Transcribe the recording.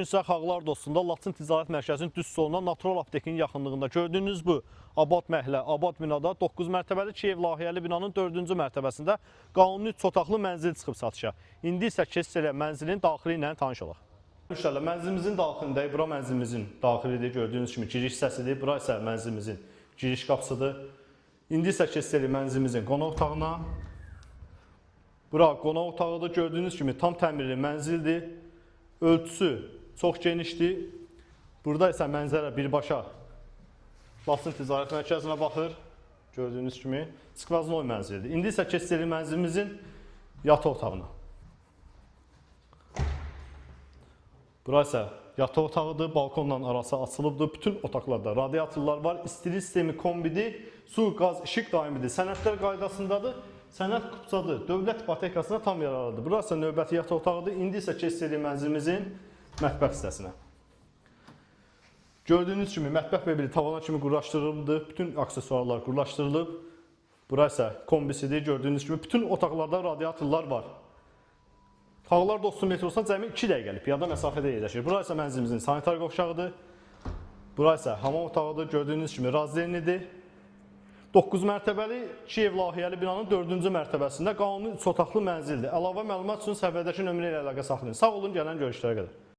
İsə Xağlar Dostunda Laçın Ticarət Mərkəzinin düz soluna Natural Aptekin yaxınlığında gördüyünüz bu Abad məhəllə, Abad binada 9 mərtəbəli 2 ev layihəli binanın 4-cü mərtəbəsində qanuni üç otaqlı mənzil çıxıb satışa. İndi isə keçid elə mənzilin daxili ilə tanış olaq. Müştərilər, mənzilimizin daxilindəyik. Bura mənzilimizin daxilidir. Gördüyünüz kimi giriş hissəsidir. Bura isə mənzilimizin giriş qapısıdır. İndi isə keçid elə mənzilimizin qonaq otağına. Bura qonaq otağıdır. Gördüyünüz kimi tam təmirli mənzildir. Ölçüsü çox genişdir. Burada isə mənzərə birbaşa Laçın Ticarət Mərkəzinə baxır. Gördüyünüz kimi skvaznoy mənzildir. İndi isə keçid edirik mənzilimizin yataq otağına. Bura isə yataq otağıdır, balkonla arası açılıbdır. Bütün otaqlarda radiatorlar var, istilik sistemi kombidir, su, qaz, işıq daimidir. Sənədlər qaydasındadır. Sənəd kupçadır. Dövlət ipotekasına tam yararlıdır. Burası növbəti yataq otağıdır. İndi isə keçid edirik mənzilimizin mətbəx hissəsinə. Gördüyünüz kimi mətbəx mebeli tavana kimi quraşdırılıbdır. Bütün aksesuarlar quraşdırılıb. Bura isə kombisidir. Gördüyünüz kimi bütün otaqlarda radiatorlar var. Xağlar Dostu metrosuna cəmi 2 dəqiqəlik piyada məsafədə yerləşir. Bura isə mənzilimizin sanitar qovşağıdır. Bura isə hamam otağıdır. Gördüyünüz kimi razdelnidir. 9 mərtəbəli 2 ev layihəli binanın 4-cü mərtəbəsində qanuni 3 otaqlı mənzildir. Əlavə məlumat üçün səhifədəki nömrə ilə əlaqə saxlayın. Sağ olun, gələn görüşlərə qədər.